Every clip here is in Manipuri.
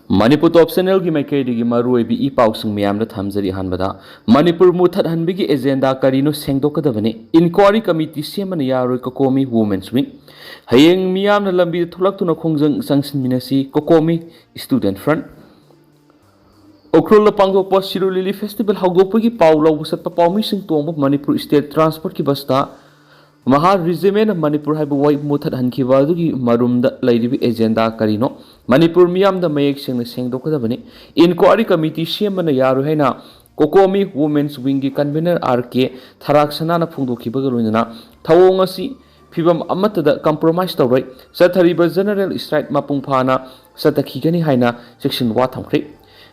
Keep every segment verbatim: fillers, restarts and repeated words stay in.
ꯃꯅꯤꯄꯨꯔ ꯇꯣꯞ ꯆꯦꯅꯦꯜꯒꯤ ꯃꯥꯏꯀꯩꯗꯒꯤ ꯃꯔꯨꯑꯣꯏꯕ ꯏ ꯄꯥꯎꯁꯤꯡ ꯃꯌꯥꯝꯗ ꯊꯝꯖꯔꯤ꯫ ꯑꯍꯥꯟꯕꯗ, ꯃꯅꯤꯄꯨꯔ ꯃꯨꯊꯠꯍꯟꯕꯒꯤ ꯑꯦꯖꯦꯟꯗꯥ ꯀꯔꯤꯅꯣ ꯁꯦꯡꯗꯣꯛꯀꯗꯕꯅꯤ, ꯏꯟꯀ꯭ꯋꯥꯔꯤ ꯀꯃꯤꯇꯤ ꯁꯦꯝꯕꯅ ꯌꯥꯔꯣꯏ, ꯀꯣꯀꯣꯃꯤ ꯋꯨꯃꯦꯟꯁ ꯋꯤꯡ꯫ ꯍꯌꯦꯡ ꯃꯤꯌꯥꯝꯅ ꯂꯝꯕꯤꯗ ꯊꯣꯛꯂꯛꯇꯨꯅ ꯈꯣꯡꯖꯪ ꯆꯪꯁꯤꯟꯃꯤꯟꯅꯁꯤ, ꯀꯣꯀꯣꯃꯤ ꯁ꯭ꯇꯨꯗꯦꯟꯠ ꯐ꯭ꯔꯟꯠ꯫ ꯎꯈ꯭ꯔꯨꯜꯗ ꯄꯥꯡꯊꯣꯛꯄ ꯁꯤꯔꯣꯏ ꯂꯤꯂꯤ ꯐꯦꯁꯇꯤꯚꯦꯜ ꯍꯧꯗꯣꯛꯄꯒꯤ ꯄꯥꯎ ꯂꯧꯕ ꯆꯠꯄ ꯄꯥꯎꯃꯤꯁꯤꯡ ꯇꯣꯡꯕ ꯃꯅꯤꯄꯨꯔ ꯁ꯭ꯇꯦꯠ ꯇ꯭ꯔꯥꯟꯁꯄꯣꯔꯠꯀꯤ ꯕꯁꯇ ꯃꯍꯥ ꯔꯤꯖꯤꯃꯦꯟꯅ ꯃꯅꯤꯄꯨꯔ ꯍꯥꯏꯕ ꯋꯥꯍꯩ ꯃꯨꯊꯠꯍꯟꯈꯤꯕ ꯑꯗꯨꯒꯤ ꯃꯔꯨꯝꯗ ꯂꯩꯔꯤꯕ ꯑꯦꯖꯦꯟꯗꯥ ꯀꯔꯤꯅꯣ? ꯃꯅꯤꯄꯨꯔ ꯃꯤꯌꯥꯝꯗ ꯃꯌꯦꯛ ꯁꯦꯡꯅ ꯁꯦꯡꯗꯣꯛꯀꯗꯕꯅꯤ꯫ ꯏꯟꯀ꯭ꯋꯥꯔꯤ ꯀꯃꯤꯇꯤ ꯁꯦꯝꯕꯅ ꯌꯥꯔꯣꯏ ꯍꯥꯏꯅ ꯀꯣꯀꯣꯃꯤ ꯋꯨꯃꯦꯟꯁ ꯋꯤꯡꯒꯤ ꯀꯟꯚꯦꯅꯔ ꯑꯥꯔ ꯀꯦ ꯊꯔꯥꯛꯁꯅꯥꯅ ꯐꯣꯡꯗꯣꯛꯈꯤꯕꯒ ꯂꯣꯏꯅꯅ ꯊꯧꯑꯣꯡ ꯑꯁꯤ ꯐꯤꯚꯝ ꯑꯃꯠꯇꯗ ꯀꯝꯄ꯭ꯔꯣꯃꯥꯏꯁ ꯇꯧꯔꯣꯏ, ꯆꯠꯊꯔꯤꯕ ꯖꯦꯅꯔꯦꯜ ꯁ꯭ꯇ꯭ꯔꯥꯏꯛ ꯃꯄꯨꯡ ꯐꯥꯅ ꯆꯠꯊꯈꯤꯒꯅꯤ ꯍꯥꯏꯅ ꯆꯦꯛꯁꯤꯟ ꯋꯥ ꯊꯝꯈ꯭ꯔꯦ꯫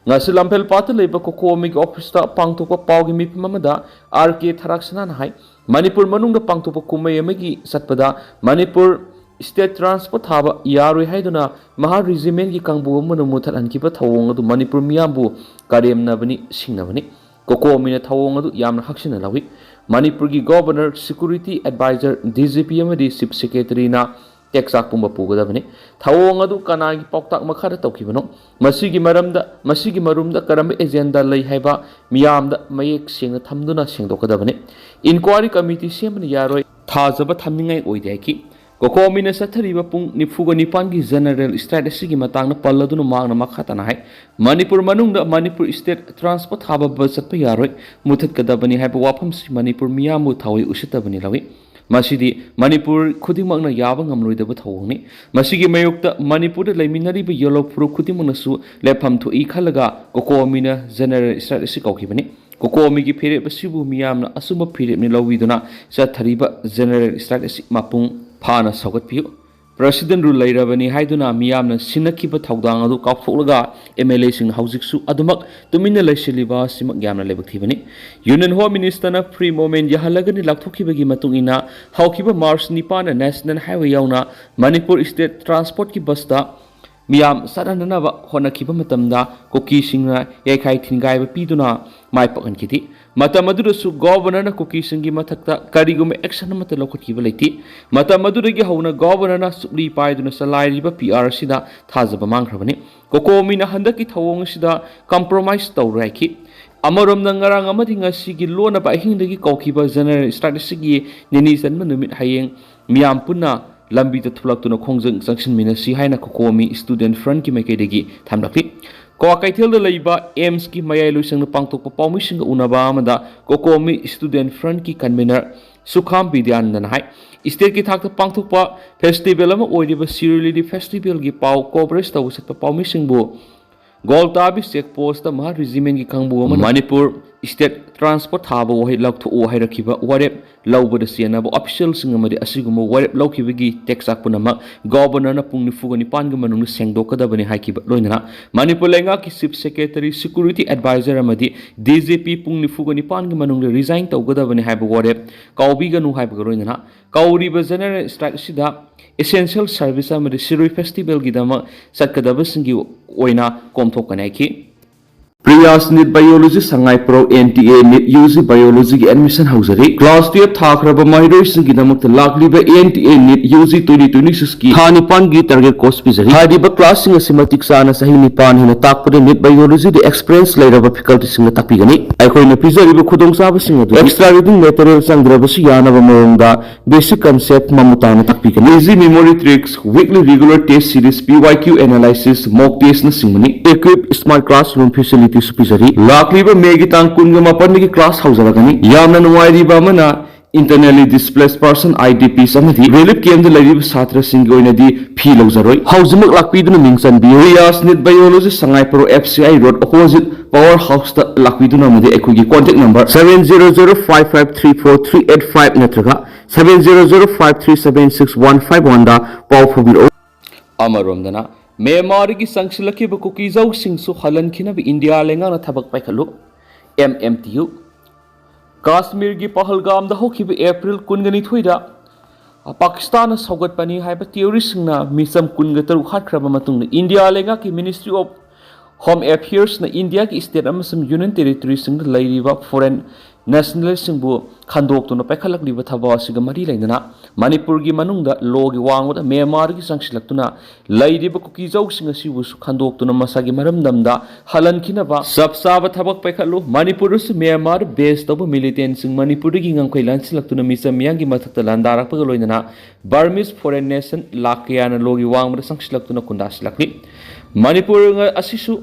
ꯉꯁꯤ ꯂꯝꯐꯦꯜ ꯄꯥꯠꯇ ꯂꯩꯕ ꯀꯣꯀꯣꯃꯤꯒꯤ ꯑꯣꯐꯤꯁꯇ ꯄꯥꯡꯊꯣꯛꯄ ꯄꯥꯎꯒꯤ ꯃꯤꯐꯝ ꯑꯃꯗ ꯑꯥꯔ ꯀꯦ ꯊꯔꯥꯛꯁꯅꯥꯅ ꯍꯥꯏ, ꯃꯅꯤꯄꯨꯔ ꯃꯅꯨꯡꯗ ꯄꯥꯡꯊꯣꯛꯄ ꯀꯨꯝꯍꯩ ꯑꯃꯒꯤ ꯆꯠꯄꯗ ꯃꯅꯤꯄꯨꯔ ꯁ꯭ꯇꯦꯠ ꯇ꯭ꯔꯥꯟꯁꯄꯣꯔꯠ ꯊꯥꯕ ꯌꯥꯔꯣꯏ ꯍꯥꯏꯗꯨꯅ ꯃꯍꯥ ꯔꯤꯖꯤꯃꯦꯟꯒꯤ ꯀꯥꯡꯕꯨ ꯑꯃꯅ ꯃꯨꯊꯠꯍꯟꯈꯤꯕ ꯊꯧꯑꯣꯡ ꯑꯗꯨ ꯃꯅꯤꯄꯨꯔ ꯃꯤꯌꯥꯝꯕꯨ ꯀꯔꯦꯝꯅꯕꯅꯤ, ꯁꯤꯡꯅꯕꯅꯤ꯫ ꯀꯣꯀꯣꯃꯤꯅ ꯊꯧꯑꯣꯡ ꯑꯗꯨ ꯌꯥꯝꯅ ꯍꯛꯆꯤꯟꯅ ꯂꯧꯏ꯫ ꯃꯅꯤꯄꯨꯔꯒꯤ governor, security adviser, D G P ꯑꯃꯗꯤ ꯆꯤꯐ ꯁꯦꯀ꯭ꯔꯦꯇꯔꯤꯅ ꯇꯦꯛꯆꯥꯛ ꯄꯨꯝꯕ ꯄꯨꯒꯗꯕꯅꯤ꯫ ꯊꯧꯑꯣꯡ ꯑꯗꯨ ꯀꯅꯥꯒꯤ ꯄꯥꯎꯇꯥꯛ ꯃꯈꯥꯗ ꯇꯧꯈꯤꯕꯅꯣ? ꯃꯁꯤꯒꯤ ꯃꯔꯝꯗ, ꯃꯁꯤꯒꯤ ꯃꯔꯨꯝꯗ ꯀꯔꯝꯕ ꯑꯦꯖꯦꯟꯗꯥ ꯂꯩ ꯍꯥꯏꯕ ꯃꯤꯌꯥꯝꯗ ꯃꯌꯦꯛ ꯁꯦꯡꯅ ꯊꯝꯗꯨꯅ ꯁꯦꯡꯗꯣꯛꯀꯗꯕꯅꯤ꯫ ꯏꯟꯀ꯭ꯋꯥꯔꯤ ꯀꯃꯤꯇꯤ ꯁꯦꯝꯕꯅ ꯌꯥꯔꯣꯏ, ꯊꯥꯖꯕ ꯊꯝꯅꯤꯡꯉꯥꯏ ꯑꯣꯏꯗꯦ ꯍꯥꯏꯈꯤ꯫ ꯀꯣꯀꯣꯃꯤꯅ ꯆꯠꯊꯔꯤꯕ ꯄꯨꯡ ꯅꯤꯐꯨꯒ ꯅꯤꯄꯥꯟꯒꯤ ꯖꯦꯅꯔꯦꯜ ꯁ꯭ꯇ꯭ꯔꯥꯏꯛ ꯑꯁꯤꯒꯤ ꯃꯇꯥꯡꯗ ꯄꯜꯂꯗꯨꯅ ꯃꯍꯥꯛꯅ ꯃꯈꯥ ꯇꯥꯅ ꯍꯥꯏ, ꯃꯅꯤꯄꯨꯔ ꯃꯅꯨꯡꯗ ꯃꯅꯤꯄꯨꯔ ꯁ꯭ꯇꯦꯠ ꯇ꯭ꯔꯥꯟꯁꯄꯣꯔꯠ ꯊꯥꯕ ꯕꯁ ꯆꯠꯄ ꯌꯥꯔꯣꯏ, ꯃꯨꯊꯠꯀꯗꯕꯅꯤ ꯍꯥꯏꯕ ꯋꯥꯐꯝꯁꯤ ꯃꯅꯤꯄꯨꯔ ꯃꯤꯌꯥꯝꯕꯨ ꯊꯥꯑꯣꯏ ꯎꯁꯤꯠꯇꯕꯅꯤ ꯂꯧꯏ꯫ ꯃꯁꯤꯗꯤ ꯃꯅꯤꯄꯨꯔ ꯈꯨꯗꯤꯡꯃꯛꯅ ꯌꯥꯕ ꯉꯝꯂꯣꯏꯗꯕ ꯊꯧꯑꯣꯡꯅꯤ꯫ ꯃꯁꯤꯒꯤ ꯃꯥꯌꯣꯛꯇ ꯃꯅꯤꯄꯨꯔꯗ ꯂꯩꯃꯤꯟꯅꯔꯤꯕ ꯌꯦꯜꯍꯧ ꯐꯨꯔꯨꯞ ꯈꯨꯗꯤꯡꯃꯛꯅꯁꯨ ꯂꯦꯞꯐꯝ ꯊꯣꯛꯏ ꯈꯜꯂꯒ ꯀꯣꯀꯣꯃꯤꯅ ꯖꯦꯅꯔꯦꯜ ꯁ꯭ꯇ꯭ꯔꯥꯏꯛ ꯑꯁꯤ ꯀꯧꯈꯤꯕꯅꯤ꯫ ꯀꯣꯀꯣꯃꯤꯒꯤ ꯐꯤꯔꯦꯞ ꯑꯁꯤꯕꯨ ꯃꯤꯌꯥꯝꯅ ꯑꯆꯨꯝꯕ ꯐꯤꯔꯦꯞꯅꯤ ꯂꯧꯕꯤꯗꯨꯅ ꯆꯠꯊꯔꯤꯕ ꯖꯦꯅꯔꯦꯜ ꯁ꯭ꯇ꯭ꯔꯥꯏꯛ ꯑꯁꯤ ꯃꯄꯨꯡ ꯐꯥꯅ ꯁꯧꯒꯠꯄꯤꯌꯨ꯫ ꯄ꯭ꯔꯁꯤꯗꯦꯟꯠ ꯔꯨꯜ ꯂꯩꯔꯕꯅꯤ ꯍꯥꯏꯗꯨꯅ ꯃꯤꯌꯥꯝꯅ ꯁꯤꯟꯅꯈꯤꯕ ꯊꯧꯗꯥꯡ ꯑꯗꯨ ꯀꯥꯎꯊꯣꯛꯂꯒ ꯑꯦꯝ ꯑꯦꯜ ꯑꯦꯁꯤꯡꯅ ꯍꯧꯖꯤꯛꯁꯨ ꯑꯗꯨꯃꯛ ꯇꯨꯃꯤꯟꯅ ꯂꯩꯁꯤꯜꯂꯤꯕ ꯑꯁꯤꯃꯛ ꯌꯥꯝꯅ ꯂꯥꯏꯕꯛ ꯊꯤꯕꯅꯤ꯫ ꯌꯨꯅꯤꯌꯟ ꯍꯣꯝ ꯃꯤꯅꯤꯁꯇꯔꯅ ꯐ꯭ꯔꯤ ꯃꯨꯚꯃꯦꯟꯠ ꯌꯥꯍꯜꯂꯒꯅꯤ ꯂꯥꯎꯊꯣꯛꯈꯤꯕꯒꯤ ꯃꯇꯨꯡ ꯏꯟꯅ ꯍꯧꯈꯤꯕ ꯃꯥꯔꯆ ꯅꯤꯄꯥꯟꯗ ꯅꯦꯁꯅꯦꯜ ꯍꯥꯏꯋꯦ ꯌꯥꯎꯅ ꯃꯅꯤꯄꯨꯔ ꯁ꯭ꯇꯦꯠ ꯇ꯭ꯔꯥꯟꯁꯄꯣꯔꯠꯀꯤ ꯕꯁꯇ ꯃꯤꯌꯥꯝ ꯆꯠꯍꯟꯅꯅꯕ ꯍꯣꯠꯅꯈꯤꯕ ꯃꯇꯝꯗ ꯀꯨꯀꯤꯁꯤꯡꯅ ꯌꯩꯈꯥꯏ ꯊꯤꯟꯒꯥꯏꯕ ꯄꯤꯗꯨꯅ ꯃꯥꯏ ꯄꯥꯛꯍꯟꯈꯤꯗꯦ꯫ ꯃꯇꯝ ꯑꯗꯨꯗꯁꯨ ꯒꯣꯚꯔꯅꯔꯅ ꯀꯨꯀꯤꯁꯤꯡꯒꯤ ꯃꯊꯛꯇ ꯀꯔꯤꯒꯨꯝꯕ ꯑꯦꯛꯁꯟ ꯑꯃꯠꯇ ꯂꯧꯈꯠꯈꯤꯕ ꯂꯩꯇꯦ꯫ ꯃꯇꯝ ꯑꯗꯨꯗꯒꯤ ꯍꯧꯅ ꯒꯣꯚꯔꯅꯔꯅ ꯁꯨꯞꯂꯤ ꯄꯥꯏꯗꯨꯅ ꯆꯂꯥꯏꯔꯤꯕ ꯄꯤ ꯑꯥꯔ ꯑꯁꯤꯗ ꯊꯥꯖꯕ ꯃꯥꯡꯈ꯭ꯔꯕꯅꯤ꯫ ꯀꯣꯀꯣꯃꯤꯅ ꯍꯟꯗꯛꯀꯤ ꯊꯧꯑꯣꯡ ꯑꯁꯤꯗ ꯀꯝꯄ꯭ꯔꯣꯃꯥꯏꯁ ꯇꯧꯔꯣꯏ ꯍꯥꯏꯈꯤ꯫ ꯑꯃꯔꯣꯝꯗ, ꯉꯔꯥꯡ ꯑꯃꯗꯤ ꯉꯁꯤꯒꯤ ꯂꯣꯟꯅꯕ ꯑꯍꯤꯡꯗꯒꯤ ꯀꯧꯈꯤꯕ ꯖꯦꯅꯔꯦꯜ ꯁ꯭ꯇ꯭ꯔꯥꯏꯛ ꯑꯁꯤꯒꯤ ꯅꯤꯅꯤ ꯆꯟꯕ ꯅꯨꯃꯤꯠ ꯍꯌꯦꯡ ꯃꯤꯌꯥꯝ ꯄꯨꯟꯅ ꯂꯝꯕꯤꯗ ꯊꯣꯛꯂꯛꯇꯨꯅ ꯈꯣꯡꯖꯪ ꯆꯪꯁꯤꯟꯃꯤꯟꯅꯁꯤ ꯍꯥꯏꯅ ꯀꯣꯀꯣꯃꯤ ꯁ꯭ꯇꯨꯗꯦꯟꯠ ꯐ꯭ꯔꯟꯠꯀꯤ ꯃꯥꯏꯀꯩꯗꯒꯤ ꯊꯝꯂꯛꯂꯤ꯫ ꯀ꯭ꯋꯥꯀꯩꯊꯦꯜꯗ ꯂꯩꯕ ꯑꯦꯝꯁꯀꯤ ꯃꯌꯥꯏ ꯂꯣꯏꯁꯪꯗ ꯄꯥꯡꯊꯣꯛꯄ ꯄꯥꯎꯃꯤꯁꯤꯡꯒ ꯎꯅꯕ ꯑꯃꯗ ꯀꯣꯀꯣꯃꯤ ꯁ꯭ꯇꯨꯗꯦꯟꯠ ꯐ꯭ꯔꯟꯠꯀꯤ ꯀꯟꯚꯤꯅꯔ ꯁꯨꯈꯥꯝ ꯕꯤꯗ꯭ꯌꯥꯅꯟꯗꯅ ꯍꯥꯏ, ꯁ꯭ꯇꯦꯠꯀꯤ ꯊꯥꯛꯇ ꯄꯥꯡꯊꯣꯛꯄ ꯐꯦꯁꯇꯤꯚꯦꯜ ꯑꯃ ꯑꯣꯏꯔꯤꯕ ꯁꯤꯔꯣꯏ ꯂꯤꯂꯤ ꯐꯦꯁꯇꯤꯚꯦꯜꯒꯤ ꯄꯥꯎ ꯀꯣꯚꯔꯦꯖ ꯇꯧꯕ ꯆꯠꯄ ꯄꯥꯎꯃꯤꯁꯤꯡꯕꯨ ꯒꯣꯜꯇꯥꯕꯤ ꯆꯦꯛ ꯄꯣꯁꯇ ꯃꯍꯥ ꯔꯦꯖꯤꯃꯦꯟꯠꯀꯤ ꯀꯥꯡꯕꯨ ꯑꯃꯅ ꯃꯅꯤꯄꯨꯔ ꯁ꯭ꯇꯦꯠ ꯇ꯭ꯔꯥꯟꯁꯄꯣꯔꯠ ꯊꯥꯕ ꯋꯥꯍꯩ ꯂꯧꯊꯣꯛꯎ ꯍꯥꯏꯔꯛꯈꯤꯕ ꯋꯥꯔꯦꯞ ꯂꯧꯕꯗ ꯆꯦꯟꯅꯕ ꯑꯣꯐꯤꯁꯤꯌꯦꯜꯁꯤꯡ ꯑꯃꯗꯤ ꯑꯁꯤꯒꯨꯝꯕ ꯋꯥꯔꯦꯞ ꯂꯧꯈꯤꯕꯒꯤ ꯇꯦꯛꯆꯥꯛ ꯄꯨꯝꯅꯃꯛ ꯒꯣꯚꯔꯅꯔꯅ ꯄꯨꯡ ꯅꯤꯐꯨꯒ ꯅꯤꯄꯥꯟꯒꯤ ꯃꯅꯨꯡꯗ ꯁꯦꯡꯗꯣꯛꯀꯗꯕꯅꯤ ꯍꯥꯏꯈꯤꯕ ꯂꯣꯏꯅꯅ ꯃꯅꯤꯄꯨꯔ ꯂꯩꯉꯥꯛꯀꯤ ꯆꯤꯐ ꯁꯦꯀ꯭ꯔꯦꯇꯔꯤ, ꯁꯦꯀ꯭ꯌꯨꯔꯤꯇꯤ ꯑꯦꯗꯚꯥꯏꯖꯔ ꯑꯃꯗꯤ ꯗꯤ ꯖꯤ ꯄꯤ ꯄꯨꯡ ꯅꯤꯐꯨꯒ ꯅꯤꯄꯥꯟꯒꯤ ꯃꯅꯨꯡꯗ ꯔꯤꯖꯥꯏꯟ ꯇꯧꯒꯗꯕꯅꯤ ꯍꯥꯏꯕ ꯋꯥꯔꯦꯞ ꯀꯥꯎꯕꯤꯒꯅꯨ ꯍꯥꯏꯕꯒ ꯂꯣꯏꯅꯅ ꯀꯧꯔꯤꯕ ꯖꯦꯅꯔꯦꯜ ꯁ꯭ꯇ꯭ꯔꯥꯏꯛ ꯑꯁꯤꯗ ꯑꯦꯁꯦꯟꯁꯤꯌꯦꯜ ꯁꯔꯚꯤꯁ ꯑꯃꯗꯤ ꯁꯤꯔꯣꯏ ꯐꯦꯁꯇꯤꯚꯦꯜꯒꯤꯗꯃꯛ ꯆꯠꯀꯗꯕꯁꯤꯡꯒꯤ ꯑꯣꯏꯅ ꯀꯣꯝꯊꯣꯛꯀꯅꯤ ꯍꯥꯏꯈꯤ꯫ Prayas NEET biology Sangaiprou N T A NEET U G ꯕꯥꯏꯑꯣꯂꯣꯖꯤꯒꯤ ꯑꯦꯗꯃꯤꯁꯟ ꯍꯧꯖꯔꯤ꯫ ꯀ꯭ꯂꯥꯁ ꯇꯨꯌꯦꯜꯐ ꯊꯥꯈ꯭ꯔꯕ ꯃꯍꯩꯔꯣꯏꯁꯤꯡꯒꯤꯗꯃꯛꯇ ꯂꯥꯛꯂꯤꯕ N T A NEET U G twenty twenty ꯁꯤꯛꯁꯀꯤ ꯊꯥ ꯅꯤꯄꯥꯟꯒꯤ ꯇꯥꯔꯒꯦꯠ ꯀꯣꯔꯁ ꯄꯤꯖꯔꯤ꯫ ꯍꯥꯏꯔꯤꯕ ꯀ꯭ꯂꯥꯁꯁꯤꯡ ꯑꯁꯤ ꯃꯇꯤꯛ ꯆꯥꯅ ꯆꯍꯤ ꯅꯤꯄꯥꯟ ꯍꯦꯟꯅ ꯇꯥꯛꯄꯗ ꯅꯤꯠ ꯕꯥꯏꯑꯣꯂꯣꯖꯤꯗ ꯑꯦꯛꯁꯄꯤꯔꯤꯌꯦꯟꯁ ꯂꯩꯔꯕ ꯐꯦꯀꯜꯇꯤꯁꯤꯡꯅ ꯇꯥꯛꯄꯤꯒꯅꯤ꯫ ꯑꯩꯈꯣꯏꯅ ꯄꯤꯖꯔꯤꯕ ꯈꯨꯗꯣꯡꯆꯥꯕꯁꯤꯡ ꯑꯗꯨ ꯑꯦꯛꯁꯇ꯭ꯔꯥ ꯔꯤꯗꯤꯡ ꯃꯦꯇꯔꯤꯌꯦꯜ ꯆꯪꯗ꯭ꯔꯕꯁꯨ ꯌꯥꯅꯕ ꯃꯑꯣꯡꯗ ꯕꯦꯁꯤꯛ ꯀꯟꯁꯦꯞ ꯃꯃꯨꯠ ꯇꯥꯅ ꯇꯥꯛꯄꯤꯒꯅꯤ꯫ Easy memory tricks, weekly regular test series, P Y Q analysis, mock ꯇꯦꯁꯅꯆꯤꯡꯕꯅꯤ꯫ ꯏꯀ꯭ꯋꯤꯞ ꯁ꯭ꯃꯥꯔꯠ ꯀ꯭ꯂꯥꯁꯔꯨꯝ ꯐꯦꯁꯤꯂꯤꯇꯤꯁꯨ ꯄꯤꯖꯔꯤ꯫ ꯂꯥꯛꯂꯤꯕ ꯃꯦꯒꯤ ꯇꯥꯡ ꯀꯨꯟꯒ ꯃꯥꯄꯟꯗꯒꯤ ꯀ꯭ꯂꯥꯁ ꯍꯧꯖꯔꯒꯅꯤ꯫ ꯌꯥꯝꯅ ꯅꯨꯡꯉꯥꯏꯔꯤꯕ ꯑꯃꯅ, internally displaced person, I D Ps, ꯑꯃꯗꯤ ꯔꯤꯂꯤꯐ ꯀꯦꯝꯞꯇ ꯂꯩꯔꯤꯕ ꯁꯥꯇ꯭ꯔꯁꯤꯡꯒꯤ ꯑꯣꯏꯅꯗꯤ ꯐꯤ ꯂꯧꯖꯔꯣꯏ꯫ ꯍꯧꯖꯤꯛꯃꯛ ꯂꯥꯛꯄꯤꯗꯨꯅ ꯃꯤꯡ ꯆꯟꯕꯤꯌꯨ꯫ ꯔꯤꯌꯥꯁ NEET biology, Sangaiprou F C I road, opposite Pawar ꯍꯥꯎꯁꯇ ꯂꯥꯛꯄꯤꯗꯨꯅ, ꯑꯃꯗꯤ ꯑꯩꯈꯣꯏꯒꯤ contact number seven zero zero five five three four three eight five ꯅꯠꯇ꯭ꯔꯒ seven zero zero five three seven six one five one ꯗ ꯄꯥꯎ ꯐꯥꯎꯕꯤꯔꯛꯎ꯫ ꯑꯃꯔꯣꯝꯗꯅ, ꯃ꯭ꯌꯥꯟꯃꯥꯔꯗꯒꯤ ꯆꯪꯁꯤꯜꯂꯛꯈꯤꯕ ꯀꯨꯀꯤꯖꯧꯁꯤꯡꯁꯨ ꯍꯜꯍꯟꯈꯤꯅꯕ ꯏꯟꯗꯤꯌꯥ ꯂꯩꯉꯥꯛꯅ ꯊꯕꯛ ꯄꯥꯏꯈꯠꯂꯨ, ꯑꯦꯝ ꯑꯦꯝ ꯇꯤ ꯌꯨ꯫ ꯀꯥꯁꯃꯤꯔꯒꯤ ꯄꯍꯜꯒꯥꯝꯗ ꯍꯧꯈꯤꯕ ꯑꯦꯄ꯭ꯔꯤꯜ ꯀꯨꯟꯒ ꯅꯤꯊꯣꯏꯗ ꯄꯥꯀꯤꯁꯇꯥꯟꯅ ꯁꯧꯒꯠꯄꯅꯤ ꯍꯥꯏꯕ ꯇꯤꯑꯣꯔꯤꯁꯁꯤꯡꯅ ꯃꯤꯆꯝ ꯀꯨꯟꯒ ꯇꯔꯨꯛ ꯍꯥꯠꯈ꯭ꯔꯕ ꯃꯇꯨꯡꯗ, ꯏꯟꯗꯤꯌꯥ ꯂꯩꯉꯥꯛꯀꯤ Ministry of Home Affairsꯅ ꯏꯟꯗꯤꯌꯥꯒꯤ state ꯑꯃꯁꯨꯡ Union Territoriesꯁꯤꯡꯗ ꯂꯩꯔꯤꯕ foreign nationalꯁꯤꯡꯕꯨ ꯈꯟꯗꯣꯛꯇꯨꯅ ꯄꯥꯏꯈꯠꯂꯛꯂꯤꯕ ꯊꯕꯛ ꯑꯁꯤꯒ ꯃꯔꯤ ꯂꯩꯅꯅ, ꯃꯅꯤꯄꯨꯔꯒꯤ ꯃꯅꯨꯡꯗ ꯂꯣꯒꯤ ꯋꯥꯡꯃꯗ ꯃ꯭ꯌꯥꯟꯃꯥꯔꯗꯒꯤ ꯆꯪꯁꯤꯜꯂꯛꯇꯨꯅ ꯂꯩꯔꯤꯕ ꯀꯨꯀꯤꯖꯧꯁꯤꯡ ꯑꯁꯤꯕꯨꯁꯨ ꯈꯟꯗꯣꯛꯇꯨꯅ ꯃꯁꯥꯒꯤ ꯃꯔꯝꯗꯝꯗ ꯍꯜꯍꯟꯈꯤꯅꯕ ꯆꯞ ꯆꯥꯕ ꯊꯕꯛ ꯄꯥꯏꯈꯠꯂꯨ꯫ ꯃꯅꯤꯄꯨꯔꯗꯁꯨ ꯃ꯭ꯌꯥꯟꯃꯥꯔ base ꯇꯧꯕ militantꯁꯤꯡ ꯃꯅꯤꯄꯨꯔꯗꯒꯤ ꯉꯝꯈꯩ ꯂꯥꯟꯁꯤꯜꯂꯛꯇꯨꯅ ꯃꯤꯆꯝ ꯃꯤꯌꯥꯝꯒꯤ ꯃꯊꯛꯇ ꯂꯥꯟꯗꯥꯔꯛꯄꯒ ꯂꯣꯏꯅꯅ Burmese foreign nation ꯂꯥꯈ ꯀꯌꯥꯅ ꯂꯣꯒꯤ ꯋꯥꯡꯃꯗ ꯆꯪꯁꯤꯜꯂꯛꯇꯨꯅ ꯈꯨꯟꯗꯥꯁꯤꯜꯂꯛꯂꯤ꯫ ꯃꯅꯤꯄꯨꯔ ꯑꯁꯤꯁꯨ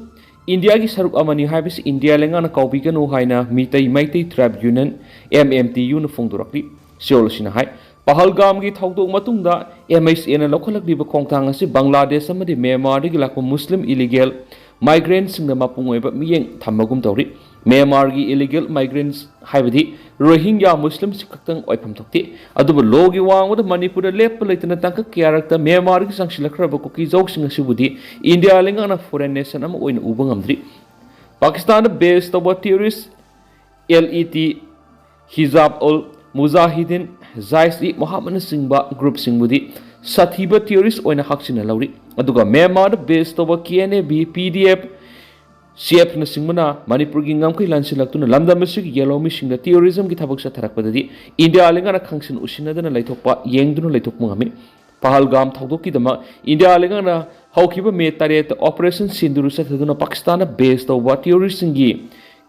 ꯏꯟꯗꯤꯌꯥꯒꯤ ꯁꯔꯨꯛ ꯑꯃꯅꯤ ꯍꯥꯏꯕꯁꯤ ꯏꯟꯗꯤꯌꯥ ꯂꯩꯉꯥꯛꯅ ꯀꯥꯎꯕꯤꯒꯅꯨ ꯍꯥꯏꯅ Meitei Meitei Tribe Union, M M T Uꯅ ꯐꯣꯡꯗꯣꯔꯛꯂꯤ꯫ ꯁꯤꯑꯣꯜ ꯑꯁꯤꯅ ꯍꯥꯏ, ꯄꯍꯜꯒꯥꯝꯒꯤ ꯊꯧꯗꯣꯛ ꯃꯇꯨꯡꯗ M H Aꯅ ꯂꯧꯈꯠꯂꯛꯂꯤꯕ ꯈꯣꯡꯊꯥꯡ ꯑꯁꯤ ꯕꯪꯒ꯭ꯂꯥꯗꯦꯁ ꯑꯃꯗꯤ ꯃ꯭ꯌꯥꯟꯃꯥꯔꯗꯒꯤ ꯂꯥꯛꯄ ꯃꯨꯁꯂꯤꯝ illegal migrantꯁꯤꯡꯗ ꯃꯄꯨꯡ ꯑꯣꯏꯕ ꯃꯤꯠꯌꯦꯡ ꯊꯝꯕꯒꯨꯝ ꯇꯧꯔꯤ꯫ ꯃ꯭ꯌꯥꯟꯃꯥꯔꯒꯤ illegal migrants ꯍꯥꯏꯕꯗꯤ ꯔꯣꯍꯤꯡꯒ꯭ꯌꯥ ꯃꯨꯁꯂꯤꯝꯁꯤꯡ ꯈꯛꯇꯪ ꯑꯣꯏꯐꯝ ꯊꯣꯛꯇꯦ꯫ ꯑꯗꯨꯕꯨ ꯂꯣꯒꯤ ꯋꯥꯡꯃꯗ ꯃꯅꯤꯄꯨꯔꯗ ꯂꯦꯞꯄ ꯂꯩꯇꯅ ꯇꯥꯡꯀꯛ ꯀꯌꯥꯔꯛꯇ ꯃ꯭ꯌꯥꯟꯃꯥꯔꯗꯒꯤ ꯆꯪꯁꯤꯜꯂꯛꯈ꯭ꯔꯕ ꯀꯨꯀꯤꯖꯧꯁꯤꯡ ꯑꯁꯤꯕꯨꯗꯤ ꯏꯟꯗꯤꯌꯥ ꯂꯩꯉꯥꯛꯅ foreign nation ꯑꯃ ꯑꯣꯏꯅ ꯎꯕ ꯉꯝꯗ꯭ꯔꯤ꯫ ꯄꯥꯀꯤꯁꯇꯥꯟꯗ base ꯇꯧꯕ terrorist L E T, ꯍꯤꯖꯥꯕ ꯎꯜ ꯃꯨꯖꯥꯍꯤꯗꯤꯟ, ꯖꯥꯏꯁ ꯏ ꯃꯣꯍꯝꯃꯗꯅꯆꯤꯡꯕ groupꯁꯤꯡꯕꯨꯗꯤ ꯁꯥꯊꯤꯕ terrorist ꯑꯣꯏꯅ ꯍꯥꯛꯆꯤꯟꯅ ꯂꯧꯔꯤ꯫ ꯑꯗꯨꯒ ꯃ꯭ꯌꯥꯟꯃꯥꯔꯗ base ꯇꯧꯕ K N A B, P D F, C F ꯅꯆꯤꯡꯕꯅ ꯃꯅꯤꯄꯨꯔꯒꯤ ꯉꯝꯈꯩ ꯂꯥꯟꯁꯤꯜꯂꯛꯇꯨꯅ ꯂꯝꯗꯝ ꯑꯁꯤꯒꯤ ꯌꯦꯜꯍꯧꯃꯤꯁꯤꯡꯗ terrorismꯒꯤ ꯊꯕꯛ ꯆꯠꯊꯔꯛꯄꯗꯗꯤ ꯏꯟꯗꯤꯌꯥ ꯂꯩꯉꯥꯛꯅ ꯈꯪꯁꯤꯟ ꯎꯁꯤꯟꯅꯗꯅ ꯂꯩꯊꯣꯛꯄ, ꯌꯦꯡꯗꯨꯅ ꯂꯩꯊꯣꯛꯄ ꯉꯝꯃꯤ꯫ ꯄꯍꯜꯒꯥꯝ ꯊꯧꯗꯣꯛꯀꯤꯗꯃꯛ ꯏꯟꯗꯤꯌꯥ ꯂꯩꯉꯥꯛꯅ ꯍꯧꯈꯤꯕ ꯃꯦ ꯇꯔꯦꯠꯇ operation ꯁꯤꯟꯗꯨꯔ ꯆꯠꯊꯗꯨꯅ ꯄꯥꯀꯤꯁꯇꯥꯟꯗ base ꯇꯧꯕ terroristꯁꯤꯡꯒꯤ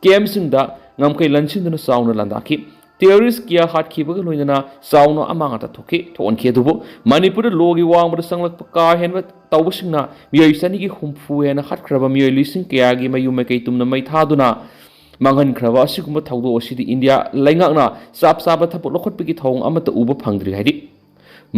campꯁꯤꯡꯗ ꯉꯝꯈꯩ ꯂꯟꯁꯤꯟꯗꯨꯅ ꯆꯥꯎꯅ ꯂꯥꯟꯗꯥꯈꯤ꯫ Terrorist ꯀꯌꯥ ꯍꯥꯠꯈꯤꯕꯒ ꯂꯣꯏꯅꯅ ꯆꯥꯎꯅ ꯑꯃꯥꯡ ꯑꯇꯥ ꯊꯣꯛꯈꯤ, ꯊꯣꯛꯍꯟꯈꯤ꯫ ꯑꯗꯨꯕꯨ ꯃꯅꯤꯄꯨꯔꯗ ꯂꯣꯒꯤ ꯋꯥꯡꯃꯗ ꯆꯪꯂꯛꯄ ꯀꯥ ꯍꯦꯟꯕ ꯇꯧꯕꯁꯤꯡꯅ ꯃꯤꯑꯣꯏ ꯆꯅꯤꯒꯤ ꯍꯨꯝꯐꯨ ꯍꯦꯟꯅ ꯍꯥꯠꯈ꯭ꯔꯕ, ꯃꯤꯑꯣꯏ ꯂꯤꯁꯤꯡ ꯀꯌꯥꯒꯤ ꯃꯌꯨꯝ ꯃꯀꯩ ꯇꯨꯝꯅ ꯃꯩ ꯊꯥꯗꯨꯅ ꯃꯥꯡꯍꯟꯈ꯭ꯔꯕ ꯑꯁꯤꯒꯨꯝꯕ ꯊꯧꯗꯣꯛ ꯑꯁꯤꯗꯤ ꯏꯟꯗꯤꯌꯥ ꯂꯩꯉꯥꯛꯅ ꯆꯞ ꯆꯥꯕ ꯊꯕꯛ ꯂꯧꯈꯠꯄꯒꯤ ꯊꯧꯑꯣꯡ ꯑꯃꯠꯇ ꯎꯕ ꯐꯪꯗ꯭ꯔꯤ ꯍꯥꯏꯔꯤ꯫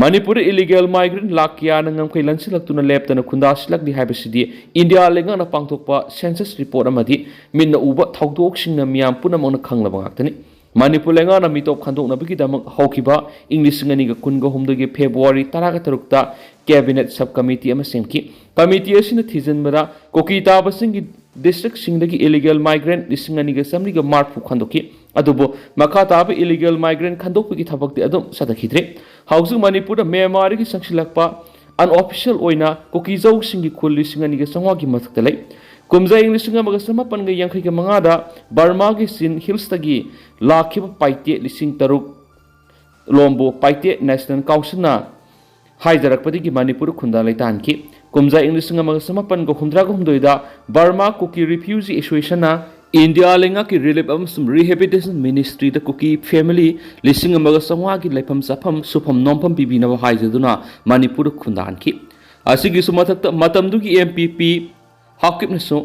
ꯃꯅꯤꯄꯨꯔꯗ illegal migrant ꯂꯥꯈ ꯀꯌꯥꯅ ꯉꯝꯈꯩ ꯂꯟꯁꯤꯜꯂꯛꯇꯨꯅ ꯂꯦꯞꯇꯅ ꯈꯨꯟꯗꯥꯁꯤꯜꯂꯛꯂꯤ ꯍꯥꯏꯕꯁꯤꯗꯤ ꯏꯟꯗꯤꯌꯥ ꯂꯩꯉꯥꯛꯅ ꯄꯥꯡꯊꯣꯛꯄ census report ꯑꯃꯗꯤ ꯃꯤꯠꯅ ꯎꯕ ꯊꯧꯗꯣꯛꯁꯤꯡꯅ ꯃꯤꯌꯥꯝ ꯄꯨꯝꯅꯃꯛꯅ ꯈꯪꯂꯕ ꯉꯥꯛꯇꯅꯤ꯫ ꯃꯅꯤꯄꯨꯔ ꯂꯩꯉꯥꯛꯅ ꯃꯤꯇꯣꯞ ꯈꯟꯗꯣꯛꯅꯕꯒꯤꯗꯃꯛ ꯍꯧꯈꯤꯕ ꯏꯪ ꯂꯤꯁꯤꯡ ꯑꯅꯤꯒ ꯀꯨꯟꯒ ꯍꯨꯝꯗꯣꯏꯒꯤ February ꯇꯔꯥꯒ ꯇꯔꯨꯛꯇ cabinet sub committee ꯑꯃ ꯁꯦꯝꯈꯤ꯫ Committee ꯑꯁꯤꯅ ꯊꯤꯖꯤꯟꯕꯗ ꯀꯨꯀꯤ ꯇꯥꯕꯁꯤꯡꯒꯤ districtꯁꯤꯡꯗꯒꯤ illegal migrant ꯂꯤꯁꯤꯡ ꯑꯅꯤꯒ ꯆꯥꯃꯔꯤꯒ ꯃꯔꯤꯐꯨ ꯈꯟꯗꯣꯛꯈꯤ꯫ ꯑꯗꯨꯕꯨ ꯃꯈꯥ ꯇꯥꯕ ꯏꯂꯤꯒꯦꯜ ꯃꯥꯏꯒ꯭ꯔꯦꯟ ꯈꯟꯗꯣꯛꯄꯒꯤ ꯊꯕꯛꯇꯤ ꯑꯗꯨꯝ ꯆꯠꯊꯈꯤꯗ꯭ꯔꯦ꯫ ꯍꯧꯖꯤꯛ ꯃꯅꯤꯄꯨꯔꯗ ꯃ꯭ꯌꯥꯟꯃꯥꯔꯗꯒꯤ ꯆꯪꯁꯤꯜꯂꯛꯄ ꯑꯟꯑꯣꯐꯤꯁꯤꯌꯦꯜ ꯑꯣꯏꯅ ꯀꯨꯀꯤꯖꯧꯁꯤꯡꯒꯤ ꯈꯨꯜ ꯂꯤꯁꯤꯡ ꯑꯅꯤꯒ ꯆꯥꯝꯃꯉꯥꯒꯤ ꯃꯊꯛꯇ ꯂꯩ꯫ ꯀꯨꯝꯖꯥ ꯏꯪ ꯂꯤꯁꯤꯡ ꯑꯃꯒ ꯆꯃꯥꯄꯟꯒ ꯌꯥꯡꯈꯩꯒ ꯃꯉꯥꯗ ꯕꯔꯃꯥꯒꯤ ꯆꯤꯟ ꯍꯤꯜꯁꯇꯒꯤ ꯂꯥꯛꯈꯤꯕ ꯄꯥꯏꯇꯦ ꯂꯤꯁꯤꯡ ꯇꯔꯨꯛ ꯂꯣꯝꯕꯨ ꯄꯥꯏꯇꯦ ꯅꯦꯁꯅꯦꯜ ꯀꯥꯎꯟꯁꯤꯜꯅ ꯍꯥꯏꯖꯔꯛꯄꯗꯒꯤ ꯃꯅꯤꯄꯨꯔ ꯈꯨꯟꯗꯥ ꯂꯩꯇꯥꯍꯟꯈꯤ꯫ ꯀꯨꯝꯖꯥ ꯏꯪ ꯂꯤꯁꯤꯡ ꯑꯃꯒ ꯆꯃꯥꯄꯟꯒ ꯍꯨꯝꯗ꯭ꯔꯥꯒ ꯍꯨꯝꯗꯣꯏꯗ ꯕꯔꯃꯥ ꯀꯨꯀꯤ ꯔꯤꯐ꯭ꯌꯨꯖꯤ ꯑꯦꯁꯣꯁꯤꯌꯦꯁꯟꯅ ꯏꯟꯗꯤꯌꯥ ꯂꯩꯉꯥꯛꯀꯤ ꯔꯤꯂꯤꯐ ꯑꯃꯁꯨꯡ ꯔꯤꯍꯦꯕꯤꯂꯤꯇꯦꯁꯟ ꯃꯤꯅꯤꯁꯇ꯭ꯔꯤꯗ ꯀꯨꯀꯤ ꯐꯦꯃꯤꯂꯤ ꯂꯤꯁꯤꯡ ꯑꯃꯒ ꯆꯥꯝꯃꯉꯥꯒꯤ ꯂꯩꯐꯝ ꯆꯥꯐꯝ ꯁꯨꯐꯝ ꯅꯣꯝꯐꯝ ꯄꯤꯕꯤꯅꯕ ꯍꯥꯏꯖꯗꯨꯅ ꯃꯅꯤꯄꯨꯔꯗ ꯈꯨꯟꯗꯥꯍꯟꯈꯤ꯫ ꯑꯁꯤꯒꯤꯁꯨ ꯃꯊꯛꯇ ꯃꯇꯝꯗꯨꯒꯤ ꯑꯦꯝ ꯄꯤ ꯄꯤ ꯍꯥꯎꯀꯤꯞꯅꯁꯨ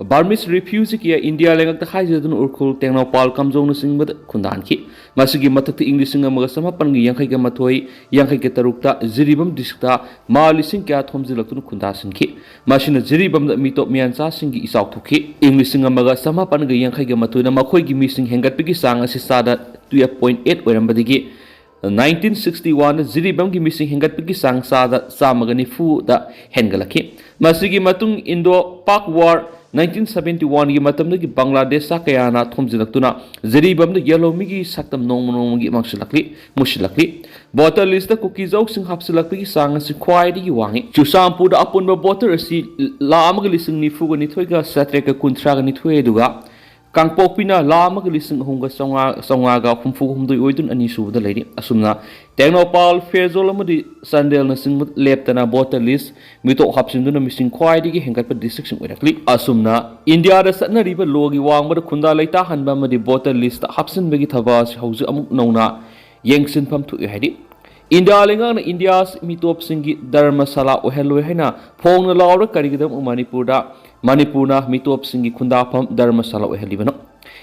ꯕꯔꯃꯤꯁ ꯔꯤꯐ꯭ꯌꯨꯖꯤ ꯀꯌꯥ ꯏꯟꯗꯤꯌꯥ ꯂꯩꯉꯥꯛꯇ ꯍꯥꯏꯖꯗꯨꯅ ꯎꯔꯈꯨꯜ, ꯇꯦꯡꯅꯧꯄꯥꯜ, ꯀꯥꯝꯖꯣꯡꯅꯆꯤꯡꯕꯗ ꯈꯨꯟꯗꯥꯍꯟꯈꯤ꯫ ꯃꯁꯤꯒꯤ ꯃꯊꯛꯇ ꯏꯪ ꯂꯤꯁꯤꯡ ꯑꯃꯒ ꯆꯃꯥꯄꯟꯒ ꯌꯥꯡꯈꯩꯒ ꯃꯥꯊꯣꯏ, ꯌꯥꯡꯈꯩꯒ ꯇꯔꯨꯛꯇ ꯖꯤꯔꯤꯕꯥꯝ ꯗꯤꯁꯇ꯭ꯔꯤꯛꯇ ꯃꯥ ꯂꯤꯁꯤꯡ ꯀꯌꯥ ꯊꯣꯝꯖꯤꯜꯂꯛꯇꯨꯅ ꯈꯨꯟꯗꯥꯁꯤꯟꯈꯤ꯫ ꯃꯁꯤꯅ ꯖꯤꯔꯤꯕꯥꯝꯗ ꯃꯤꯇꯣꯞ ꯃꯤꯌꯥꯟꯆꯥꯁꯤꯡꯒꯤ ꯏꯆꯥꯎ ꯊꯣꯛꯈꯤ꯫ ꯏꯪ ꯂꯤꯁꯤꯡ ꯑꯃꯒ ꯆꯃꯥꯄꯟꯒ ꯌꯥꯡꯈꯩꯒ ꯃꯥꯊꯣꯏꯗ ꯃꯈꯣꯏꯒꯤ ꯃꯤꯁꯤꯡ ꯍꯦꯟꯒꯠꯄꯒꯤ ꯆꯥꯡ ꯑꯁꯤ ꯆꯥꯗ twelve point eight ꯑꯣꯏꯔꯝꯕꯗꯒꯤ nineteen sixty one ꯖꯤꯔꯤꯕꯥꯝꯒꯤ ꯃꯤꯁꯤꯡ ꯍꯦꯟꯒꯠꯄꯒꯤ ꯆꯥꯡ ꯆꯥꯗ ꯆꯥꯝꯃꯒ ꯅꯤꯐꯨꯗ ꯍꯦꯟꯒꯠꯂꯛꯈꯤ꯫ ꯃꯁꯤꯒꯤ ꯃꯇꯨꯡ ꯏꯟꯗꯣ ꯄꯥꯛ ꯋꯥꯔ nineteen seventy one ꯒꯤ ꯃꯇꯝꯗꯒꯤ ꯕꯪꯒ꯭ꯂꯥꯗꯦꯁ ꯀꯌꯥꯅ ꯊꯣꯝꯖꯤꯜꯂꯛꯇꯨꯅ ꯖꯤꯔꯤꯕꯥꯝꯗ ꯌꯦꯜꯍꯧꯃꯤꯒꯤ ꯁꯛꯇꯝ ꯅꯣꯡꯃ ꯅꯣꯡꯃꯒꯤ ꯃꯥꯡꯁꯤꯜꯂꯛꯂꯤ, ꯃꯨꯁꯤꯜꯂꯛꯂꯤ꯫ ꯚꯣꯇꯔ ꯂꯤꯁꯇ ꯀꯨꯀꯤꯖꯧꯁꯤꯡ ꯍꯥꯞꯆꯤꯜꯂꯛꯄꯒꯤ ꯆꯥꯡ ꯑꯁꯤ ꯈ꯭ꯋꯥꯏꯗꯒꯤ ꯋꯥꯡꯏ꯫ ꯆꯨꯔꯆꯥꯟꯄꯨꯔꯗ ꯑꯄꯨꯟꯕ ꯚꯣꯇꯔ ꯑꯁꯤ ꯂꯥꯈ ꯑꯃꯒ ꯂꯤꯁꯤꯡ ꯅꯤꯐꯨꯒ ꯅꯤꯊꯣꯏꯒ ꯆꯥꯇ꯭ꯔꯦꯠꯀ ꯀꯨꯟꯊ꯭ꯔꯥꯒ ꯅꯤꯊꯣꯏ, ꯑꯗꯨꯒ ꯀꯥꯡꯄꯣꯛꯄꯤꯅ ꯂꯥꯈ ꯑꯃꯒ ꯂꯤꯁꯤꯡ ꯑꯍꯨꯝꯒ ꯆꯥꯝꯃꯉꯥ, ꯆꯥꯝꯃꯉꯥꯒ ꯍꯨꯝꯐꯨꯒ ꯍꯨꯝꯗꯣꯏ ꯑꯣꯏꯗꯨꯅ ꯑꯅꯤꯁꯨꯕꯗ ꯂꯩꯔꯤ꯫ ꯑꯁꯨꯝꯅ ꯇꯦꯡꯅꯧꯄꯥꯜ, ꯐꯦꯔꯖꯣꯜ ꯑꯃꯗꯤ ꯆꯥꯟꯗꯦꯜꯅꯆꯤꯡꯕ ꯂꯦꯞꯇꯅ ꯚꯣꯇꯔ ꯂꯤꯁ ꯃꯤꯇꯣꯞ ꯍꯥꯞꯆꯤꯟꯗꯨꯅ ꯃꯤꯁꯤꯡ ꯈ꯭ꯋꯥꯏꯗꯒꯤ ꯍꯦꯟꯒꯠꯄ ꯗꯤꯁꯇ꯭ꯔꯤꯛꯁꯤꯡ ꯑꯣꯏꯔꯛꯂꯤ꯫ ꯑꯁꯨꯝꯅ ꯏꯟꯗꯤꯌꯥꯗ ꯆꯠꯅꯔꯤꯕ ꯂꯣꯒꯤ ꯋꯥꯡꯃꯗ ꯈꯨꯟꯗꯥ ꯂꯩꯇꯥꯍꯟꯕ ꯑꯃꯗꯤ ꯚꯣꯇꯔ ꯂꯤꯁꯇ ꯍꯥꯞꯆꯤꯟꯕꯒꯤ ꯊꯕꯛ ꯑꯁꯤ ꯍꯧꯖꯤꯛ ꯑꯃꯨꯛ ꯅꯧꯅ ꯌꯦꯡꯁꯤꯟꯐꯝ ꯊꯣꯛꯏ ꯍꯥꯏꯔꯤ꯫ ꯏꯟꯗꯤꯌꯥ ꯂꯩꯉꯥꯛꯅ ꯏꯟꯗꯤꯌꯥ ꯃꯤꯇꯣꯞꯁꯤꯡꯒꯤ ꯙꯔꯃꯁꯥꯂꯥ ꯑꯣꯏꯍꯜꯂꯣꯏ ꯍꯥꯏꯅ ꯐꯣꯡꯅ ꯂꯥꯎꯔ ꯀꯔꯤꯒꯤꯗꯃꯛ ꯃꯅꯤꯄꯨꯔꯗ, ꯃꯅꯤꯄꯨꯔꯅ ꯃꯤꯇꯣꯞꯁꯤꯡꯒꯤ ꯈꯨꯟꯗꯥꯐꯝ ꯙꯔꯃꯁꯥꯂꯥ ꯑꯣꯏꯍꯜꯂꯤꯕꯅꯣ?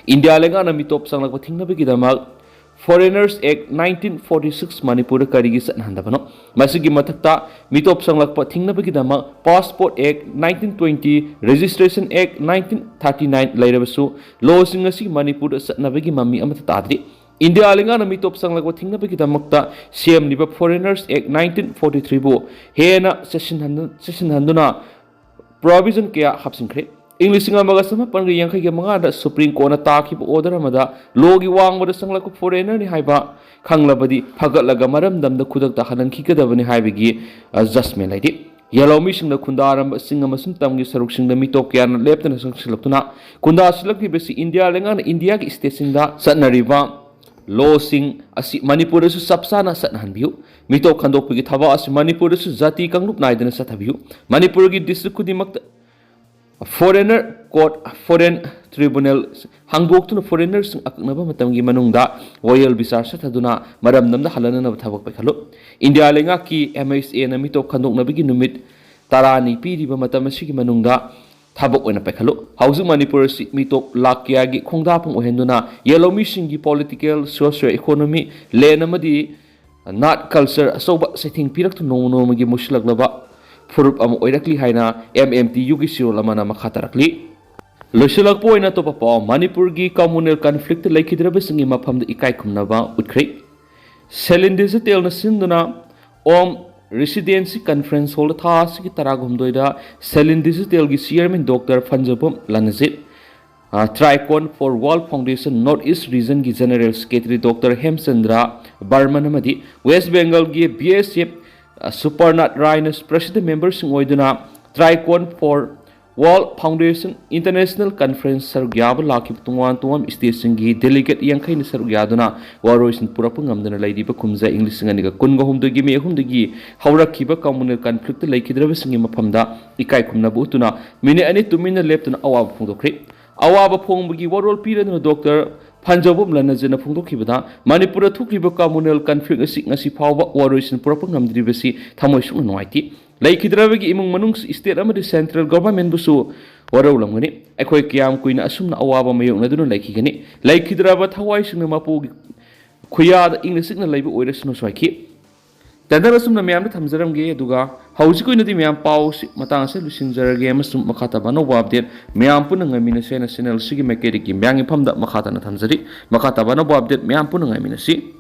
ꯏꯟꯗꯤꯌꯥ ꯂꯩꯉꯥꯛꯅ ꯃꯤꯇꯣꯞ ꯆꯪꯂꯛꯄ ꯊꯤꯡꯅꯕꯒꯤꯗꯃꯛ Foreigners Act nineteen forty six ꯃꯅꯤꯄꯨꯔꯗ ꯀꯔꯤꯒꯤ ꯆꯠꯅꯍꯟꯗꯕꯅꯣ? ꯃꯁꯤꯒꯤ ꯃꯊꯛꯇ ꯃꯤꯇꯣꯞ ꯆꯪꯂꯛꯄ ꯊꯤꯡꯅꯕꯒꯤꯗꯃꯛ Passport Act nineteen twenty, Registration Act nineteen thirty nine ꯂꯩꯔꯕꯁꯨ, ꯂꯣꯁꯤꯡ ꯑꯁꯤ ꯃꯅꯤꯄꯨꯔꯗ ꯆꯠꯅꯕꯒꯤ ꯃꯃꯤ ꯑꯃꯠꯇ ꯇꯥꯗ꯭ꯔꯤ꯫ ꯏꯟꯗꯤꯌꯥ ꯂꯩꯉꯥꯛꯅ ꯃꯤꯇꯣꯞ ꯆꯪꯂꯛꯄ ꯊꯤꯡꯅꯕꯒꯤꯗꯃꯛꯇ ꯁꯦꯝꯂꯤꯕ Foreigners Act nineteen forty three ꯕꯨ ꯍꯦꯟꯅ ꯆꯦꯠꯁꯤꯟꯍꯟ-, ꯆꯦꯠꯁꯤꯟꯍꯟꯗꯨꯅ ꯄ꯭ꯔꯣꯚꯤꯖꯟ ꯀꯌꯥ ꯍꯥꯞꯆꯤꯟꯈ꯭ꯔꯦ꯫ ꯏꯪ ꯂꯤꯁꯤꯡ ꯑꯃꯒ ꯆꯃꯥꯄꯟꯒ ꯌꯥꯡꯈꯩꯒ ꯃꯉꯥꯗ ꯁꯨꯄ꯭ꯔꯤꯝ ꯀꯣꯔꯠꯅ ꯇꯥꯈꯤꯕ ꯑꯣꯔꯗꯔ ꯑꯃꯗ ꯂꯣꯒꯤ ꯋꯥꯡꯃꯗ ꯆꯪꯂꯛꯄ ꯐꯣꯔꯦꯅꯔꯅꯤ ꯍꯥꯏꯕ ꯈꯪꯂꯕꯗꯤ ꯐꯒꯠꯂꯒ ꯃꯔꯝꯗꯝꯗ ꯈꯨꯗꯛꯇ ꯍꯜꯍꯟꯈꯤꯒꯗꯕꯅꯤ ꯍꯥꯏꯕꯒꯤ ꯖꯁꯃꯦꯟ ꯂꯩꯔꯤ꯫ ꯌꯦꯜꯍꯧꯃꯤꯁꯤꯡꯅ ꯈꯨꯟꯗꯥꯔꯝꯕ ꯆꯤꯡ ꯑꯃꯁꯨꯡ ꯇꯝꯒꯤ ꯁꯔꯨꯛꯁꯤꯡꯗ ꯃꯤꯇꯣꯞ ꯀꯌꯥꯅ ꯂꯦꯞꯇꯅ ꯆꯪꯁꯤꯜꯂꯛꯇꯨꯅ ꯈꯨꯟꯗꯥꯁꯤꯜꯂꯛꯂꯤꯕꯁꯤ ꯏꯟꯗꯤꯌꯥ ꯂꯩꯉꯥꯛꯅ ꯏꯟꯗꯤꯌꯥꯒꯤ ꯁ꯭ꯇꯦꯠꯁꯤꯡꯗ ꯆꯠꯅꯔꯤꯕ ꯂꯣꯁꯤꯡ ꯑꯁꯤ ꯃꯅꯤꯄꯨꯔꯗꯁꯨ ꯆꯞ ꯆꯥꯅ ꯆꯠꯅꯍꯟꯕꯤꯌꯨ꯫ ꯃꯤꯇꯣꯞ ꯈꯟꯗꯣꯛꯄꯒꯤ ꯊꯕꯛ ꯑꯁꯤ ꯃꯅꯤꯄꯨꯔꯗꯁꯨ ꯖꯥꯇꯤ ꯀꯥꯡꯂꯨꯞ ꯅꯥꯏꯗꯅ ꯆꯠꯊꯕꯤꯌꯨ꯫ ꯃꯅꯤꯄꯨꯔꯒꯤ ꯗꯤꯁꯇ꯭ꯔꯤꯛ ꯈꯨꯗꯤꯡꯃꯛꯇ ꯐꯣꯔꯦꯅꯔ ꯀꯣꯔꯠ, ꯐꯣꯔꯦꯟ ꯇ꯭ꯔꯤꯕꯨꯅꯦꯜ ꯍꯥꯡꯗꯣꯛꯇꯨꯅ ꯐꯣꯔꯦꯅꯔꯁꯤꯡ ꯑꯀꯛꯅꯕ ꯃꯇꯝꯒꯤ ꯃꯅꯨꯡꯗ ꯋꯥꯌꯦꯜ ꯕꯤꯆꯥꯔ ꯆꯠꯊꯗꯨꯅ ꯃꯔꯝꯗꯝꯗ ꯍꯜꯍꯟꯅꯅꯕ ꯊꯕꯛ ꯄꯥꯏꯈꯠꯂꯨ꯫ ꯏꯟꯗꯤꯌꯥ ꯂꯩꯉꯥꯛꯀꯤ ꯑꯦꯝ ꯑꯩꯆ ꯑꯦꯅ ꯃꯤꯇꯣꯞ ꯈꯟꯗꯣꯛꯅꯕꯒꯤ ꯅꯨꯃꯤꯠ ꯇꯔꯥꯅꯤ ꯄꯤꯔꯤꯕ ꯃꯇꯝ ꯑꯁꯤꯒꯤ ꯃꯅꯨꯡꯗ ꯊꯕꯛ ꯑꯣꯏꯅ ꯄꯥꯏꯈꯠꯂꯨ꯫ ꯍꯧꯖꯤꯛ ꯃꯅꯤꯄꯨꯔ ꯑꯁꯤ ꯃꯤꯇꯣꯞ ꯂꯥꯛ ꯀꯌꯥꯒꯤ ꯈꯣꯡꯗꯥꯐꯝ ꯑꯣꯏꯍꯟꯗꯨꯅ ꯌꯦꯜꯍꯧꯃꯤꯁꯤꯡꯒꯤ ꯄꯣꯂꯤꯇꯤꯀꯦꯜ, ꯁꯣꯁꯤꯌꯣ ꯏꯀꯣꯅꯣꯃꯤ, ꯂꯦꯟ ꯑꯃꯗꯤ ꯅꯥꯠ ꯀꯜꯆꯔ ꯑꯆꯧꯕ ꯆꯩꯊꯦꯡ ꯄꯤꯔꯛꯇꯨꯅ ꯅꯣꯡꯃ ꯅꯣꯡꯃꯒꯤ ꯃꯨꯁꯤꯜꯂꯛꯂꯕ ꯐꯨꯔꯨꯞ ꯑꯃ ꯑꯣꯏꯔꯛꯂꯤ ꯍꯥꯏꯅ ꯑꯦꯝ ꯑꯦꯝ ꯇꯤ ꯌꯨꯒꯤ ꯆꯦꯔꯣꯜ ꯑꯃꯅ ꯃꯈꯥ ꯇꯥꯔꯛꯂꯤ꯫ ꯂꯣꯏꯁꯤꯜꯂꯛꯄ ꯑꯣꯏꯅ ꯑꯇꯣꯞꯄ ꯄꯥꯎ, ꯃꯅꯤꯄꯨꯔꯒꯤ ꯀꯝꯃꯨꯅꯦꯜ ꯀꯟꯐ꯭ꯂꯤꯛꯇ ꯂꯩꯈꯤꯗ꯭ꯔꯕꯁꯤꯡꯒꯤ ꯃꯐꯝꯗ ꯏꯀꯥꯏ ꯈꯨꯝꯅꯕ ꯎꯠꯈ꯭ꯔꯦ꯫ ꯁꯦꯂꯤꯟ ꯗꯤꯖꯤꯇꯦꯜꯅ ꯁꯤꯟꯗꯨꯅ ꯑꯣꯝ ꯔꯤꯁꯤꯗꯦꯟꯁꯤ ꯀꯟꯐ꯭ꯔꯦꯟꯁ ꯍꯣꯜꯗ ꯊꯥ ꯑꯁꯤꯒꯤ ꯇꯔꯥꯍꯨꯝꯗꯣꯏꯗ ꯁꯦꯂꯤꯟ ꯗꯤꯖꯤꯇꯦꯜꯒꯤ chairman doctor Phanjoubam Ranjit, Trikon for world foundation north east ꯔꯤꯖꯟꯒꯤ general secretary doctor Hemchandra Barman ꯑꯃꯗꯤ ꯋꯦꯁ ꯕꯦꯡꯒꯜꯒꯤ ꯕꯤ ꯑꯦꯁ ꯑꯦꯐ ꯁꯨꯄꯔꯅꯥꯠ ꯔꯥꯏꯅ ꯄ꯭ꯔꯁꯤꯗꯦꯟ ꯃꯦꯝꯕꯔꯁꯤꯡ ꯑꯣꯏꯗꯨꯅ Trikon for world foundation international conference ꯁꯔꯨꯛ ꯌꯥꯕ ꯂꯥꯛꯈꯤꯕ ꯇꯣꯉꯥꯟ ꯇꯣꯉꯥꯟꯕ ꯁ꯭ꯇꯦꯠꯁꯤꯡꯒꯤ ꯗꯦꯂꯤꯒꯦꯠ ꯌꯥꯡꯈꯩꯅ ꯁꯔꯨꯛ ꯌꯥꯗꯨꯅ ꯋꯥꯔꯣꯏꯁꯤꯟ ꯄꯨꯔꯛꯄ ꯉꯝꯗꯅ ꯂꯩꯔꯤꯕ ꯀꯨꯝꯖꯥ ꯏꯪ ꯂꯤꯁꯤꯡ ꯑꯅꯤꯒ ꯀꯨꯟꯒ ꯍꯨꯝꯗꯣꯏꯒꯤ ꯃꯦ ꯑꯍꯨꯝꯗꯒꯤ ꯍꯧꯔꯛꯈꯤꯕ ꯀꯝꯃꯨꯅꯦꯜ ꯀꯟꯐ꯭ꯂꯤꯛꯇ ꯂꯩꯈꯤꯗ꯭ꯔꯕꯁꯤꯡꯒꯤ ꯃꯐꯝꯗ ꯏꯀꯥꯏ ꯈꯨꯝꯅꯕ ꯎꯠꯇꯨꯅ ꯃꯤꯅꯤꯠ ꯑꯅꯤ ꯇꯨꯃꯤꯟꯅ ꯂꯦꯞꯇꯨꯅ ꯑꯋꯥꯕ ꯐꯣꯡꯗꯣꯛꯈ꯭ꯔꯦ꯫ ꯑꯋꯥꯕ ꯐꯣꯡꯕꯒꯤ ꯋꯥꯔꯣꯜ ꯄꯤꯔꯗꯨꯅ ꯗꯣꯛꯇꯔ ꯐꯟꯖꯧꯕꯝ ꯂꯅꯖꯦꯅ ꯐꯣꯡꯗꯣꯛꯈꯤꯕꯗ, ꯃꯅꯤꯄꯨꯔꯗ ꯊꯣꯛꯂꯤꯕ ꯀꯝꯃꯨꯅꯦꯜ ꯀꯟꯐ꯭ꯂꯤꯛ ꯑꯁꯤ ꯉꯁꯤ ꯐꯥꯎꯕ ꯋꯥꯔꯣꯏꯁꯤꯟ ꯄꯨꯔꯛꯄ ꯉꯝꯗ꯭ꯔꯤꯕꯁꯤ ꯊꯃꯣꯏ ꯁꯣꯛꯅ ꯅꯨꯡꯉꯥꯏꯇꯦ꯫ ꯂꯩꯈꯤꯗ꯭ꯔꯕꯒꯤ ꯏꯃꯨꯡ ꯃꯅꯨꯡ, ꯁ꯭ꯇꯦꯠ ꯑꯃꯗꯤ ꯁꯦꯟꯇ꯭ꯔꯦꯜ ꯒꯚꯔꯟꯃꯦꯟꯕꯨꯁꯨ ꯋꯥꯔꯧꯂꯝꯒꯅꯤ꯫ ꯑꯩꯈꯣꯏ ꯀꯌꯥꯝ ꯀꯨꯏꯅ ꯑꯁꯨꯝꯅ ꯑꯋꯥꯕ ꯃꯥꯌꯣꯛꯅꯗꯨꯅ ꯂꯩꯈꯤꯒꯅꯤ? ꯂꯩꯈꯤꯗ꯭ꯔꯕ ꯊꯋꯥꯏꯁꯤꯡꯅ ꯃꯄꯨꯒꯤ ꯈꯨꯌꯥꯗ ꯏꯪꯅ ꯆꯤꯛꯅ ꯂꯩꯕ ꯑꯣꯏꯔꯁꯅꯨ ꯁ꯭ꯋꯥꯏꯈꯤ꯫ ꯇꯦꯟꯗꯔ ꯑꯁꯨꯝꯅ ꯃꯌꯥꯝꯗ ꯊꯝꯖꯔꯝꯒꯦ, ꯑꯗꯨꯒ ꯍꯧꯖꯤꯛ ꯑꯣꯏꯅꯗꯤ ꯃꯌꯥꯝ ꯄꯥꯎꯁꯤ ꯃꯇꯥꯡ ꯑꯁꯤꯗ ꯂꯣꯏꯁꯤꯟꯖꯔꯒꯦ, ꯑꯃꯁꯨꯡ ꯃꯈꯥ ꯇꯥꯕ ꯑꯅꯧꯕ ꯑꯞꯗꯦꯠ ꯃꯌꯥꯝ ꯄꯨꯟꯅ ꯉꯥꯏꯃꯤꯟꯅꯁꯦ ꯍꯥꯏꯅ ꯆꯦꯅꯦꯜ ꯑꯁꯤꯒꯤ ꯃꯥꯏꯀꯩꯗꯒꯤ ꯃꯌꯥꯝꯒꯤ ꯃꯐꯝꯗ ꯃꯈꯥ ꯇꯥꯅ ꯊꯝꯖꯔꯤ꯫ ꯃꯈꯥ ꯇꯥꯕ ꯑꯅꯧꯕ ꯑꯞꯗꯦꯠ ꯃꯌꯥꯝ ꯄꯨꯟꯅ ꯉꯥꯏꯃꯤꯟꯅꯁꯤ꯫